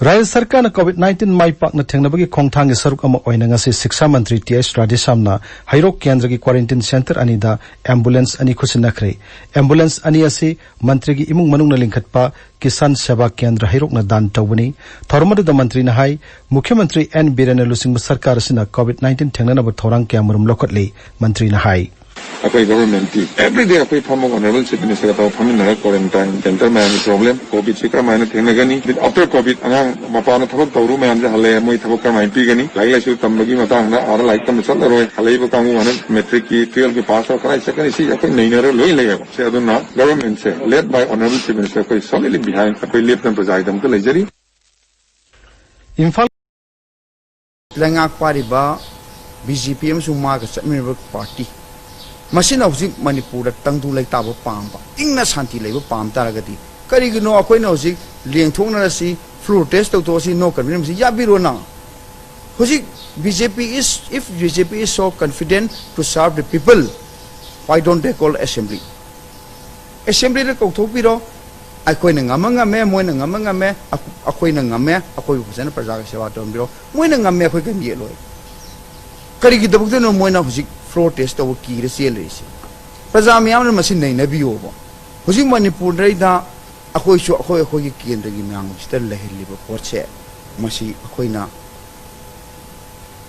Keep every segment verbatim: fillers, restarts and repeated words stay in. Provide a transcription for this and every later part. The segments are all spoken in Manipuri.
ꯔꯥꯖ꯭ꯌ ꯁꯔꯀꯥꯔꯅ ꯀꯣꯚꯤꯗ ꯅꯥꯏꯟꯇꯤꯟ ꯃꯥꯏ ꯄꯥꯛꯅ ꯊꯦꯡꯅꯕꯒꯤ ꯈꯣꯡꯊꯥꯡꯒꯤ ꯁꯔꯨꯛ ꯑꯃ ꯑꯣꯏꯅ ꯉꯁꯤ ꯁꯤꯛꯁꯥ ꯃꯟꯇ꯭ꯔꯤ ꯇꯤ ꯑꯩꯆ ꯔꯥꯙꯦꯁ꯭ꯌꯥꯝꯅ ꯍꯩꯔꯣꯛ ꯀꯦꯟꯗ꯭ꯔꯒꯤ ꯀ꯭ꯋꯥꯔꯦꯟꯇꯤꯟ ꯁꯦꯟꯇꯔ ꯑꯅꯤꯗ ꯑꯦꯝꯕꯨꯂꯦꯟꯁ ꯑꯅꯤ ꯈꯨꯠꯁꯤꯟꯅꯈ꯭ꯔꯦ꯫ ꯑꯦꯝꯕꯨꯂꯦꯟꯁ ꯑꯅꯤ ꯑꯁꯤ ꯃꯟꯇ꯭ꯔꯤꯒꯤ ꯏꯃꯨꯡ ꯃꯅꯨꯡꯅ ꯂꯤꯡꯈꯠꯄ ꯀꯤꯁꯥꯟ ꯁꯦꯕꯥ ꯀꯦꯟꯗ꯭ꯔ ꯍꯩꯔꯣꯛꯅ ꯗꯥꯟ ꯇꯧꯕꯅꯤ꯫ ꯊꯧꯔꯝ ꯑꯗꯨꯗ ꯃꯟꯇ꯭ꯔꯤꯅ ꯍꯥꯏ, ꯃꯨꯈ꯭ꯌ ꯃꯟꯇ꯭ꯔꯤ ꯑꯦꯟ ꯕꯤꯔꯦꯟꯅ ꯂꯨꯆꯤꯡꯕ ꯁꯔꯀꯥꯔ ꯑꯁꯤꯅ ꯀꯣꯚꯤꯗ ꯅꯥꯏꯟꯇꯤꯟ ꯊꯦꯡꯅꯅꯕ ꯊꯧꯔꯥꯡ ꯀꯌꯥꯃꯔꯨꯝ ꯂꯧꯈꯠꯂꯤ꯫ ꯃꯟꯇ꯭ꯔꯤꯅ ꯍꯥꯏ, ꯑꯩꯈꯣꯏ ꯒꯚꯔꯟꯃꯦꯟꯠꯀꯤ ꯑꯦꯚ꯭ꯔꯤꯗꯦ ꯑꯩꯈꯣꯏ ꯐꯝꯃꯒ ꯑꯣꯅꯔꯦꯕꯜ ꯆꯤꯐ ꯃꯤꯅꯤꯁꯇꯔꯒ ꯇꯧꯔꯒ ꯐꯝꯃꯤꯟꯅꯔꯒ ꯀ꯭ꯋꯥꯔꯦꯟꯇꯥꯏꯟ ꯁꯦꯟꯇꯔ ꯃꯌꯥꯝꯒꯤ ꯄ꯭ꯔꯣꯕ꯭ꯂꯦꯝ, ꯀꯣꯚꯤꯗꯁꯤ ꯀꯔꯝꯍꯥꯏꯅ ꯊꯦꯡꯅꯒꯅꯤ, ꯑꯥꯐꯇꯔ ꯀꯣꯚꯤꯗ ꯑꯉꯥꯡ ꯃꯄꯥꯟꯗ ꯊꯕꯛ ꯇꯧꯔꯨ ꯃꯌꯥꯝꯁꯦ ꯍꯜꯂꯛꯑꯦ, ꯃꯣꯏ ꯊꯕꯛ ꯀꯔꯝꯍꯥꯏꯅ ꯄꯤꯒꯅꯤ, ꯂꯥꯏꯔꯤꯛ ꯂꯥꯏꯁꯨ ꯇꯝꯕꯒꯤ ꯃꯇꯥꯡꯗ ꯑꯥꯗ ꯂꯥꯏꯔꯤꯛ ꯇꯝꯕ ꯆꯠꯂꯔꯣꯏ, ꯍꯜꯂꯛꯏꯕ ꯀꯥꯡꯕꯨ ꯍꯥꯟꯅ ꯃꯦꯇ꯭ꯔꯤꯛꯀꯤ, ꯇꯨꯌꯦꯜꯐꯀꯤ ꯄꯥꯁ ꯇꯧꯔ ꯀꯗꯥꯏ ꯆꯠꯀꯅꯤ, ꯁꯤ ꯑꯩꯈꯣꯏ ꯅꯩꯅꯔꯒ ꯂꯣꯏ ꯂꯩꯌꯦꯕ꯫ ꯁꯤ ꯑꯗꯨꯅ ꯒꯚꯔꯟꯃꯦꯟꯠꯁꯦ, ꯂꯦꯗ ꯕꯥꯏ ꯑꯣꯅꯔꯦꯕꯜ ꯆꯤꯐ ꯃꯤꯅꯤꯁꯇꯔ, ꯑꯩꯈꯣꯏ ꯁꯣꯂꯤꯗꯂꯤ ꯕꯤꯍꯥꯏꯟ, ꯑꯩꯈꯣꯏ ꯂꯦꯞꯇꯅ ꯄ꯭ꯔꯖꯥꯒꯤꯗꯃꯛꯇ ꯂꯩꯖꯔꯤ꯫ ꯏꯝꯐꯥꯜ ꯂꯩꯉꯥꯛ ꯄꯥꯏꯔꯤꯕ ꯕꯤ ꯖꯦ ꯄꯤ ꯑꯃꯁꯨꯡ ꯃꯥꯒ ꯆꯠꯃꯤꯟꯅꯔꯤꯕ ꯄꯥꯔꯇꯤ, ꯃꯁꯤꯅ ꯍꯧꯖꯤꯛ ꯃꯅꯤꯄꯨꯔꯗ ꯇꯪꯗꯨ ꯂꯩꯇꯥꯕ ꯄꯥꯝꯕ, ꯏꯪꯅ ꯁꯥꯟꯇꯤ ꯂꯩꯕ ꯄꯥꯝ ꯇꯥꯔꯒꯗꯤ, ꯀꯔꯤꯒꯤꯅꯣ ꯑꯩꯈꯣꯏꯅ ꯍꯧꯖꯤꯛ ꯂꯦꯡꯊꯣꯛꯅꯔꯁꯤ, ꯐ꯭ꯂꯣꯔ ꯇꯦꯁ ꯇꯧꯊꯣꯛꯑꯁꯤ, ꯅꯣ ꯀꯟꯐꯤꯗꯦꯟꯁ ꯌꯥꯕꯤꯔꯣꯅ? ꯍꯧꯖꯤꯛ B J P is, if B J P is so confident to serve the people, why don't they call assembly? ꯑꯦꯁꯦꯝꯕ꯭ꯂꯤꯗ ꯀꯧꯊꯣꯛꯄꯤꯔꯣ꯫ ꯑꯩꯈꯣꯏꯅ ꯉꯝꯃ ꯉꯝꯃꯦ, ꯃꯣꯏꯅ ꯉꯝꯃ ꯉꯝꯃꯦ, ꯑꯩꯈꯣꯏꯅ ꯉꯝꯃꯦ, ꯑꯩꯈꯣꯏꯕꯨ ꯐꯖꯅ ꯄ꯭ꯔꯖꯥꯒꯤ ꯁꯦꯕꯥ ꯇꯧꯔꯝꯕꯤꯔꯣ꯫ ꯃꯣꯏꯅ ꯉꯝꯃꯦ, ꯑꯩꯈꯣꯏ ꯀꯔꯤꯝ ꯌꯦꯠꯂꯣꯏ꯫ ꯀꯔꯤꯒꯤꯗꯃꯛꯇꯅꯣ ꯃꯣꯏꯅ ꯍꯧꯖꯤꯛ ꯐ꯭ꯂꯣꯔ ꯇꯦꯁ ꯇꯧꯕ ꯀꯤꯔ ꯆꯦꯜꯂꯤꯁꯦ? ꯄ꯭ꯔꯖꯥ ꯃꯌꯥꯝꯅ ꯃꯁꯤ ꯅꯩꯅꯕꯤꯌꯣꯕ꯫ ꯍꯧꯖꯤꯛ ꯃꯅꯤꯄꯨꯔꯗꯩꯗ ꯑꯩꯈꯣꯏꯁꯨ ꯑꯩꯈꯣꯏ ꯑꯩꯈꯣꯏꯒꯤ ꯀꯦꯟꯗ꯭ꯔꯒꯤ ꯃꯌꯥꯝꯁꯤꯗ ꯂꯩꯍꯜꯂꯤꯕ ꯄꯣꯠꯁꯦ, ꯃꯁꯤ ꯑꯩꯈꯣꯏꯅ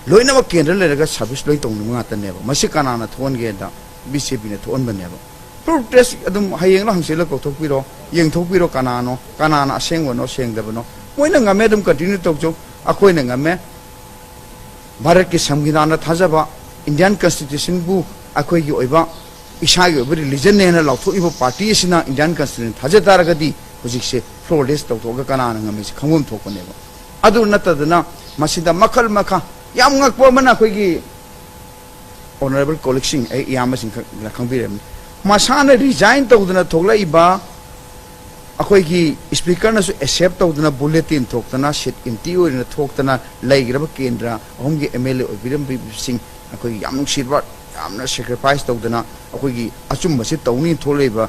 ꯂꯣꯏꯅꯃꯛ ꯀꯦꯟꯗ꯭ꯔ ꯂꯩꯔꯒ ꯁꯥꯔꯚꯤꯁ ꯂꯣꯏ ꯇꯧꯅꯤꯡꯕ ꯉꯥꯛꯇꯅꯦꯕ꯫ ꯃꯁꯤ ꯀꯅꯥꯅ ꯊꯣꯛꯍꯟꯒꯦꯗ? B J P ꯅ ꯊꯣꯛꯍꯟꯕꯅꯦꯕ꯫ ꯐ꯭ꯂꯣꯔ ꯇꯦꯁ ꯑꯗꯨꯝ ꯍꯌꯦꯡꯂ ꯍꯪꯆꯤꯠꯂ ꯀꯧꯊꯣꯛꯄꯤꯔꯣ, ꯌꯦꯡꯊꯣꯛꯄꯤꯔꯣ ꯀꯅꯥꯅꯣ, ꯀꯅꯥꯅ ꯑꯁꯦꯡꯕꯅꯣ ꯁꯦꯡꯗꯕꯅꯣ꯫ ꯃꯣꯏꯅ ꯉꯝꯃꯦ ꯑꯗꯨꯝ ꯀꯟꯇꯤꯅ꯭ꯌꯨ ꯇꯧꯖꯧ, ꯑꯩꯈꯣꯏꯅ ꯉꯝꯃꯦ꯫ ꯚꯥꯔꯠꯀꯤ ꯁꯪꯕꯤꯙꯥꯟꯗ ꯊꯥꯖꯕ, ꯏꯟꯗꯤꯌꯥꯟ ꯀꯟꯁꯇꯤꯇ꯭ꯌꯨꯁꯟꯕꯨ ꯑꯩꯈꯣꯏꯒꯤ ꯑꯣꯏꯕ, ꯏꯁꯥꯒꯤ ꯑꯣꯏꯕ ꯔꯤꯂꯤꯖꯟꯅꯦꯅ ꯂꯥꯎꯊꯣꯛꯏꯕ ꯄꯥꯔꯇꯤ ꯑꯁꯤꯅ ꯏꯟꯗꯤꯌꯥꯟ ꯀꯟꯁꯇꯤꯇ꯭ꯌꯨꯁꯟ ꯊꯥꯖ ꯇꯥꯔꯒꯗꯤ ꯍꯧꯖꯤꯛꯁꯦ ꯐ꯭ꯂꯣꯔ ꯇꯦꯁ ꯇꯧꯊꯣꯛꯑꯒ ꯀꯅꯥꯅ ꯉꯝꯃꯤꯁꯦ ꯈꯪꯐꯝ ꯊꯣꯛꯄꯅꯦꯕ꯫ ꯑꯗꯨ ꯅꯠꯇꯗꯅ ꯃꯁꯤꯗ ꯃꯈꯜ ꯃꯈꯥ ꯌꯥꯝ ꯉꯛꯄ ꯑꯃꯅ ꯑꯩꯈꯣꯏꯒꯤ ꯑꯣꯅꯔꯦꯕꯜ ꯀꯣꯂꯤꯛꯁꯤꯡ, ꯑꯩ ꯏꯌꯥꯝꯕꯁꯤꯡ ꯈꯔ ꯈꯪꯕꯤꯔꯝꯅꯤ, ꯃꯁꯥꯅ ꯔꯤꯖꯥꯏꯟ ꯇꯧꯗꯅ ꯊꯣꯛꯂꯛꯏꯕ, ꯑꯩꯈꯣꯏꯒꯤ ꯁ꯭ꯄꯤꯀꯔꯅꯁꯨ ꯑꯦꯛꯁꯦꯞ ꯇꯧꯗꯅ ꯕꯨꯂꯦꯇꯤꯟ ꯊꯣꯛꯇꯅ ꯁꯤꯠ ꯑꯦꯝꯇꯤ ꯑꯣꯏꯗꯅ ꯊꯣꯛꯇꯅ ꯂꯩꯈ꯭ꯔꯕ ꯀꯦꯟꯗ꯭ꯔ ꯑꯍꯨꯝꯒꯤ ꯑꯦꯝ ꯑꯦꯜ ꯑꯦ ꯑꯣꯏꯕꯤꯔꯝꯕꯁꯤꯡ ꯑꯩꯈꯣꯏ ꯌꯥꯝ ꯅꯨꯡꯁꯤꯕ, ꯌꯥꯝꯅ ꯁꯦꯀ꯭ꯔꯤꯐꯥꯏꯁ ꯇꯧꯗꯅ ꯑꯩꯈꯣꯏꯒꯤ ꯑꯆꯨꯝꯕꯁꯤ ꯇꯧꯅꯤ ꯊꯣꯛꯂꯛꯏꯕ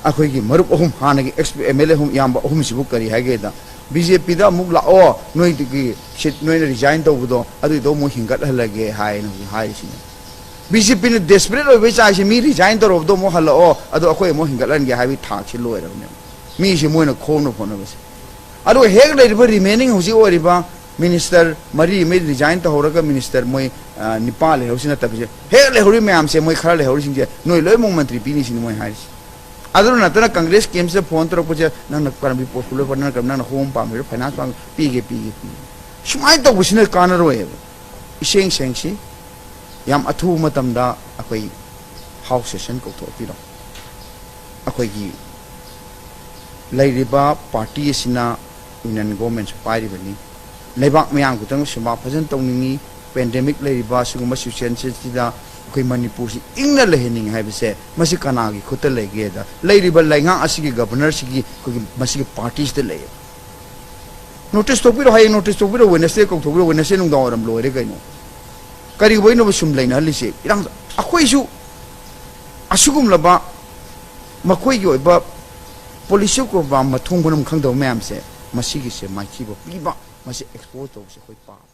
ꯑꯩꯈꯣꯏꯒꯤ ꯃꯔꯨꯞ ꯑꯍꯨꯝ, ꯍꯥꯟꯅꯒꯤ ꯑꯦꯛꯁ ꯑꯦꯝ ꯑꯦꯜ ꯑꯦ ꯑꯍꯨꯝ, ꯏꯌꯥꯝꯕ ꯑꯍꯨꯝꯁꯤꯕꯨ ꯀꯔꯤ ꯍꯥꯏꯒꯦꯗ, ꯕꯤ ꯖꯦ ꯄꯤꯗ ꯑꯃꯨꯛ ꯂꯥꯛꯑꯣ, ꯅꯣꯏꯗꯒꯤ ꯁꯤꯠ ꯅꯣꯏꯅ ꯔꯤꯖꯥꯏꯟ ꯇꯧꯕꯗꯣ ꯑꯗꯨꯏꯗꯣ ꯑꯃꯨꯛ ꯍꯤꯡꯒꯠꯍꯜꯂꯒꯦ ꯍꯥꯏꯅ ꯍꯧꯖꯤꯛ ꯍꯥꯏꯔꯤꯁꯤꯅꯦ꯫ ꯕꯤ ꯖꯦ ꯄꯤꯅ ꯗꯦꯁꯄꯔꯦꯠ ꯑꯣꯏꯕꯩ ꯆꯥꯏꯁꯦ, ꯃꯤ ꯔꯤꯖꯥꯏꯟ ꯇꯧꯔꯕꯗꯣ ꯑꯃꯨꯛ ꯍꯜꯂꯛꯑꯣ, ꯑꯗꯣ ꯑꯩꯈꯣꯏ ꯑꯃꯨꯛ ꯍꯤꯡꯒꯠꯍꯟꯒꯦ ꯍꯥꯏꯕꯒꯤ ꯊꯥꯛꯁꯤ ꯂꯣꯏꯔꯕꯅꯦꯕ꯫ ꯃꯤꯁꯦ ꯃꯣꯏꯅ ꯈꯣꯝꯅꯕ ꯍꯣꯠꯅꯕꯁꯦ꯫ ꯑꯗꯨꯒ ꯍꯦꯛ ꯂꯩꯔꯤꯕ ꯔꯤꯃꯦꯅꯤꯡ ꯍꯧꯖꯤꯛ ꯑꯣꯏꯔꯤꯕ ꯃꯤꯅꯤꯁꯇꯔ ꯃꯔꯤ ꯑꯃ ꯔꯤꯖꯥꯏꯟ ꯇꯧꯍꯧꯔꯒ ꯃꯤꯅꯤꯁꯇꯔ ꯃꯣꯏ, ꯑ, ꯅꯤꯄꯥꯟ ꯂꯩꯍꯧꯔꯤꯁꯤ ꯅꯠꯇꯕꯁꯦ, ꯍꯦꯛ ꯂꯩꯍꯧꯔꯤ ꯃꯌꯥꯝꯁꯦ, ꯃꯣꯏ ꯈꯔ ꯂꯩꯍꯧꯔꯤꯁꯤꯡꯁꯦ ꯅꯣꯏ ꯂꯣꯏꯅꯃꯛ ꯃꯟꯇ꯭ꯔꯤ ꯄꯤꯅꯤ ꯁꯤꯅꯤ ꯃꯣꯏ ꯍꯥꯏꯔꯤꯁꯦ꯫ ꯑꯗꯨ ꯅꯠꯇꯅ ꯀꯪꯒ꯭ꯔꯦꯁ ꯀꯦꯝꯁꯤꯗ ꯐꯣꯟ ꯇꯧꯔꯛꯄꯁꯦ, "ꯅꯪꯅ ꯀꯔꯝꯕ ꯄꯣꯁ ꯂꯣꯏꯕ, ꯅꯪꯅ ꯀꯔꯝꯕ, ꯅꯪꯅ ꯍꯣꯝ ꯄꯥꯝꯃꯤꯕ꯭ꯔꯥ, ꯐꯥꯏꯅꯥꯟꯁ ꯄꯥꯝꯃꯤꯕ꯭ꯔꯥ?" ꯄꯤꯒꯦ, ꯄꯤꯒꯦ, ꯄꯤꯒꯦ꯫ ꯁꯨꯃꯥꯏꯅ ꯇꯧꯕꯁꯤꯅ ꯀꯥꯟꯅꯔꯣꯏꯕ꯫ ꯏꯁꯦꯡ ꯁꯦꯡꯁꯤ, ꯌꯥꯝ ꯑꯊꯨꯕ ꯃꯇꯝꯗ ꯑꯩꯈꯣꯏ ꯍꯥꯎꯁ ꯁꯦꯁꯟ ꯀꯧꯊꯣꯛꯄꯤꯔꯣ꯫ ꯑꯩꯈꯣꯏꯒꯤ ꯂꯩꯔꯤꯕ ꯄꯥꯔꯇꯤ ꯑꯁꯤꯅ ꯌꯨꯅꯤꯌꯟ ꯒꯣꯔꯃꯦꯟꯁꯨ ꯄꯥꯏꯔꯤꯕꯅꯤ꯫ ꯂꯩꯕꯥꯛ ꯃꯌꯥꯝ ꯈꯛꯇꯪ ꯁꯦꯕꯥ ꯐꯖꯅ ꯇꯧꯅꯤꯡꯉꯤ꯫ ꯄꯦꯟꯗꯦꯃꯤꯛ ꯂꯩꯔꯤꯕ ꯁꯤꯒꯨꯝꯕ ꯁꯤꯆꯨꯋꯦꯁꯟꯁꯤꯗ ꯑꯩꯈꯣꯏ ꯃꯅꯤꯄꯨꯔꯁꯤ ꯏꯪꯅ ꯂꯩꯍꯟꯅꯤꯡꯉꯤ ꯍꯥꯏꯕꯁꯦ, ꯃꯁꯤ ꯀꯅꯥꯒꯤ ꯈꯨꯠꯇ ꯂꯩꯒꯦꯗ, ꯂꯩꯔꯤꯕ ꯂꯩꯉꯥꯛ ꯑꯁꯤꯒꯤ ꯒꯕꯔꯅꯔꯁꯤꯒꯤ, ꯑꯩꯈꯣꯏꯒꯤ ꯃꯁꯤꯒꯤ ꯄꯥꯔꯇꯤꯁꯤꯗ ꯂꯩꯌꯦꯕ꯫ ꯅꯣꯇꯤꯁ ꯊꯣꯛꯄꯤꯔꯣ, ꯍꯌꯦꯡ ꯅꯣꯇꯤꯁ ꯊꯣꯛꯄꯤꯔꯣ, ꯋꯦꯅꯁꯗꯦ ꯀꯧꯊꯣꯛꯄꯤꯔꯣ, ꯋꯦꯅꯁꯗꯦ ꯅꯨꯡꯗꯥꯡ ꯋꯥꯏꯔꯝ ꯂꯣꯏꯔꯦ ꯀꯩꯅꯣ꯫ ꯀꯔꯤꯒꯨꯝꯕꯩꯅꯣꯕ ꯁꯨꯝ ꯂꯩꯅꯍꯜꯂꯤꯁꯦ? ꯏꯔꯥꯡ, ꯑꯩꯈꯣꯏꯁꯨ ꯑꯁꯤꯒꯨꯝꯂꯕ ꯃꯈꯣꯏꯒꯤ ꯑꯣꯏꯕ ꯄꯣꯂꯤꯁꯤ ꯄ꯭ꯔꯣꯒ꯭ꯔꯥꯝ ꯃꯊꯣꯡ ꯃꯔꯝ ꯈꯪꯗꯕ ꯃꯌꯥꯝꯁꯦ, ꯃꯁꯤꯒꯤꯁꯦ ꯃꯥꯏꯊꯤꯕ ꯄꯤꯕ, ꯃꯁꯤ ꯑꯦꯛꯁꯄꯣꯖ ꯇꯧꯕꯁꯦ ꯑꯩꯈꯣꯏ ꯄꯥꯝꯃꯤ꯫